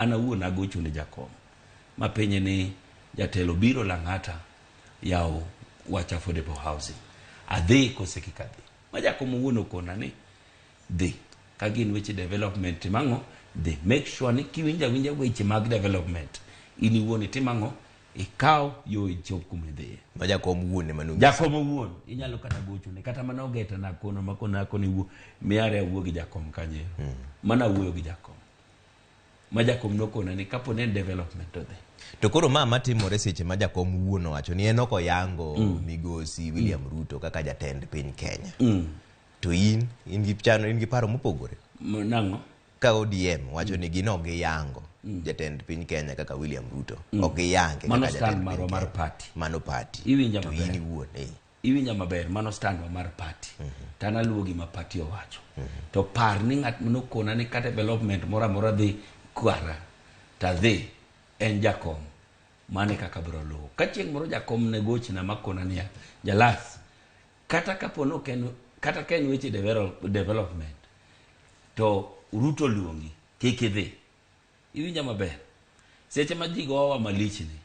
An awuon agocho ne jakom mapenje ni jatelo biro Lang'ata yawo wach affordable housing. Adhi kose kik adhi? Ma jakom owuon okona ni dhi. Ka gin weche development tim ang'o? Dhi. Make sure ni kiwinjo awinja weche mag development, in iwuon itim ang'o? Ikaw yo ichop kuma idhiye. Ma jakom wuon ema nonyisi. Jakom owuon inyalo kata gochone kata mana ogeta nakono makona akoni wuo miare awuo gi jakom kanyo. Mana awuoyo gi jakom. Ma jakom nokona ni kapo ni en development to dhi. To koro ma matimore seche ma jakom wuon owacho ni en ok oyango migosi William Ruto kaka jatend piny Kenya. To in, in gi chano, in gi paro mopogore. Nang'o? Ka ODM wacho ni gin ok giyango jatend piny Kenya kaka William Ruto. Ok giyange Mano kaka stand jatend piny marwa mar Kenya. party. Mano party. Iwinja To maber. in iwuon, eh. Iwinja maber, mano stand wa mar party. To an aluwo gima party owacho. To par ni ng'at manokona ni ka development moro amora dhi kwara, to adhi, en jakom. Mano e kaka abiro luwo. Ka chieng' moro jakom ne gochna makona niya, Jalas, kata kapo ni ok en, kata ka en weche development, to Ruto oluongi, kik idhi. Iwinja maber? Seche ma ji gowa malich ni,